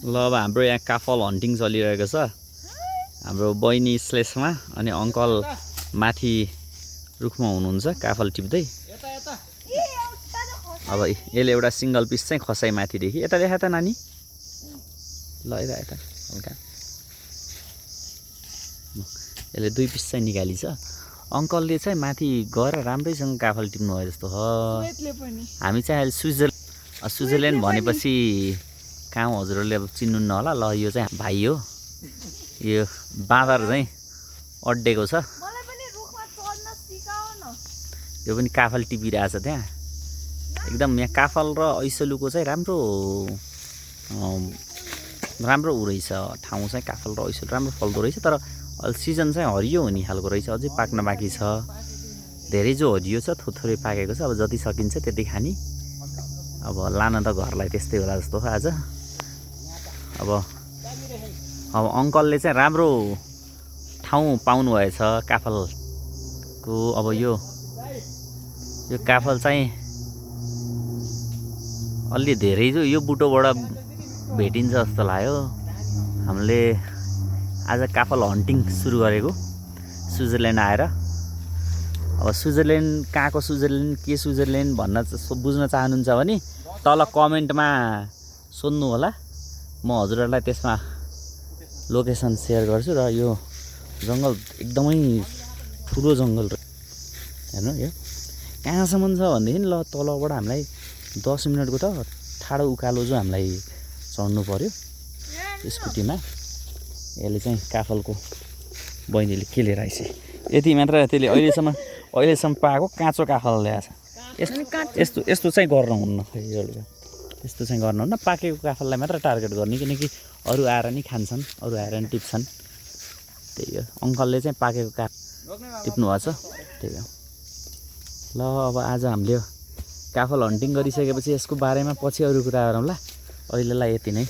ल अब हाम्रो यहाँ काफल हन्टिङ चलिरहेको छ हाम्रो बहिनी स्लेसमा अनि अङ्कल माथि रुखमा हुनुहुन्छ काफल टिप्दै अब यसले एउटा सिंगल पिस चाहिँ खसाइ माथिदेखि यता देखा त नानी ल यता हल्का यसले 2 पिस चाहिँ निकालिछ अङ्कलले चाहिँ माथि गएर राम्रैसँग काफल टिप्नु भयो जस्तो हो हामी चाहिँ अहिले स्विजरल्यान्ड भनेपछि कहाँ हजुरहरूले अब चिन्नुहुन्न होला ल यो चाहिँ भाइ हो यो बाँदर चाहिँ अड्डेको छ यो पनि काफल टिपिरहेछ त्यहाँ एकदम यहाँ काफल र ऐसलुको चाहिँ राम्रो उ रहेछ ठाउँ चाहिँ काफल र ऐसलु राम्रो फल्दो रहेछ तर अहिले सिजन चाहिँ हरियो हुने खालको रहेछ अझै पाक्न बाँकी छ धेरै जो हरियो छ थोरै पाकेको छ अब जति सकिन्छ त्यति खाने अब लान त घरलाई त्यस्तै होला जस्तो हो आज अब अङ्कलले चाहिँ राम्रो ठाउँ पाउनु भएछ काफलको अब यो काफल चाहिँ अलि धेरै यो बुटोबाट भेटिन्छ जस्तो लाग्यो हामीले आज काफल हन्टिङ सुरु गरेको स्विजरल्यान्ड आएर अब स्विजरल्यान्ड कहाँको स्विजरल्यान्ड के स्विजरल्यान्ड भन्न बुझ्न चाहनुहुन्छ भने तल कमेन्टमा सोध्नु होला म हजुरहरूलाई त्यसमा लोकेसन सेयर गर्छु र यो जङ्गल एकदमै ठुलो जङ्गल हेर्नु यो कहाँसम्म छ भनेदेखि ल तलबाट हामीलाई 10 मिनटको त ठाडो उकालो जो हामीलाई चढ्नु पर्यो स्कुटीमा यसले चाहिँ काफलको बहिनीले के लिएर आइछ यति मात्र त्यसले अहिलेसम्म पाएको काँचो काफल ल्याएछ यस्तो चाहिँ गर्नुहुन्न यस्तो चाहिँ गर्नुहुन्न पाकेको काफललाई मात्र टार्गेट गर्ने किनकि अरू आएर नि खान्छन् अरू आएर नि टिप्छन् त्यही हो अङ्कलले चाहिँ पाकेको काफ टिप्नु भएको छ त्यही हो ल अब आज हामीले काफल हन्टिङ गरिसकेपछि यसको बारेमा पछि अरू कुरा गरौँला अहिलेलाई यति नै